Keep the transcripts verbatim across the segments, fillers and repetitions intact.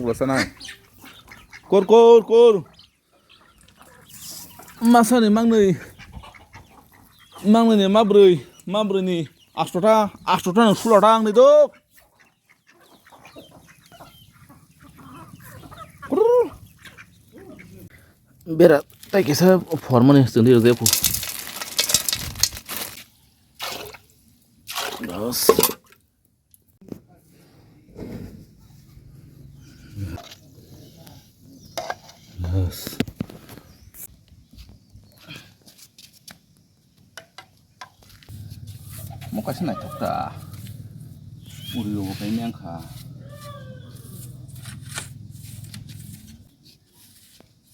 Bwsana. Kor, kor, kor. Masani mangnwi. Mangnwi ni mabrwi. Mabrwi ni asto ta. Asto ta no sulo ta ang ni dok. Bera tai kisa formani sendiri de pu. Dos. Dos. Mo kaisa naithok ta. Uri obo kaini ang kha.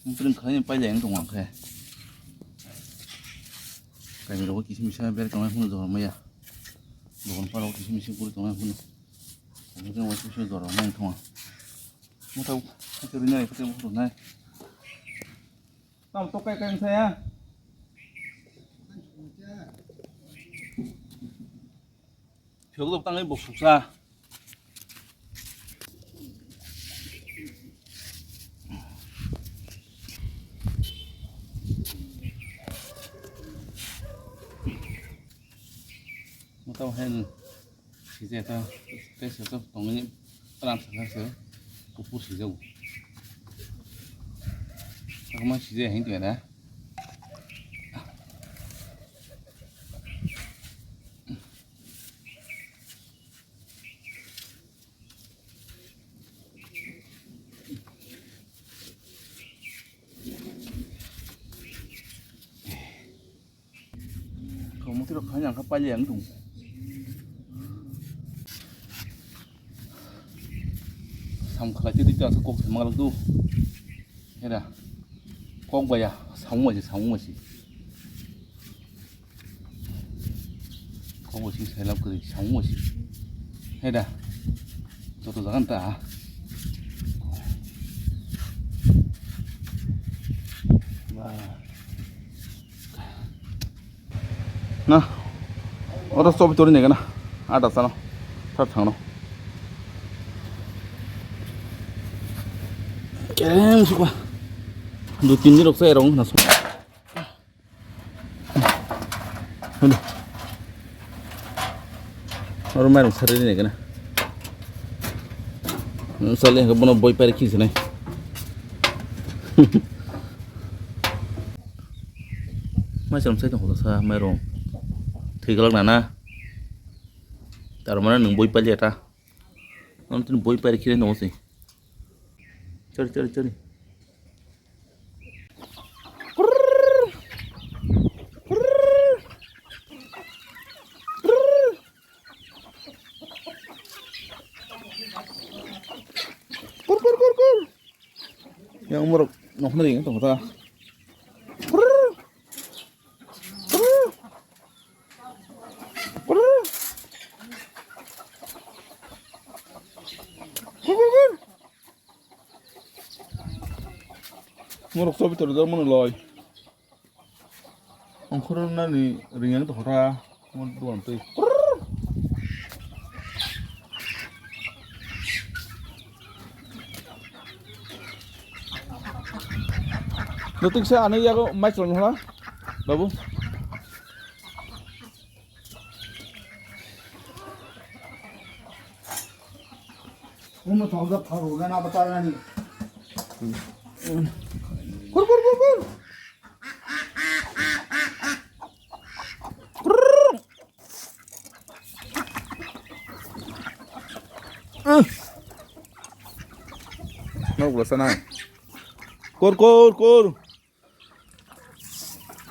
Mungkring khlaini pailai wng tong ang khe. Kaini rogo kisi misa ber tong ang hwnwi jora maya. Dogan paro kisi misa kuri tong ang hwnwi. Mungkring waisa misa jora maya tong ang. Motau khato rinai khato motau nai. Tam tokai kai saya. Phiyok dok tangwi bo suksa. Motau hen. Sijak ta, tei sijak tongwi ram saka se kupur sijak. Takma sijak hin tong da. Kaumukti rok khaina ang kha paili ang tung. Sam khlai twi twi asa kok se manglak du. Hera. Kok baya samung masi samung masi. Kok basi sailap kri samung masi. Hera. Joto jagan ta. Ba. Na, oro sobi tori nega na, ada sano, thar thangno. Kerem suka, dui tin din rok sai rong na so. Hello. Oro mairung sari ni gana. Sali hwnkhe bono boi pari khisinai. Mai chwlam sai tong sa mairung. Thwi glak nana. Tar mane nwng boi pali ata. Nwng tini boi pari khini tongo se. Chari chari chari. Kur, kur, kur, kur. Yang umur nokna ring tong ta. Kur, kur, kur. Kur, kur, kur. Morok sobi tor dor mano loi. Ongkhornani ringyang tongkha, mo duan twi. Nutik sa ani yago mai chwlong hora, babu. Uno thok jak thok rwgwi na bwtharnani. Kur, kur, kur, kur. Nok bwsa nai. Kur, kur, kur.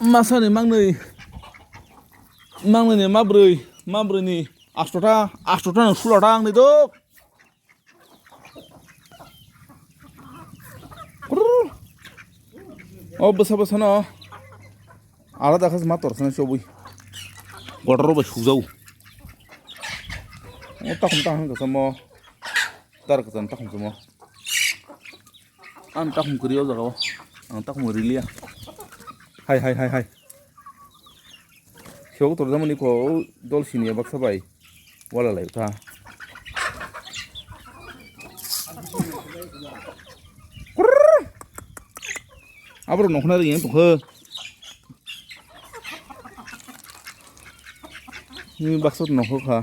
Masani mangnwi, mangnwi ni mabrwi, mabrwi ni asto ta, asto ta no sulo ta ang ni dok. Kurr. O bwsa bwsa no alada khe ma tor sani chobwi. Kotor rok bai sujao. O takhum takhum khe samo. Tar khe takhum samo. Ang takhum kwrwi o jaga o. Ang takhum riliya. Hai, hai, hai, hai. Khiyok tor jamani kho dol siniya baksa bai. Wala lai kha. Kurr. Abro nokna ri yang tongkho. Ni baksa nokho kha.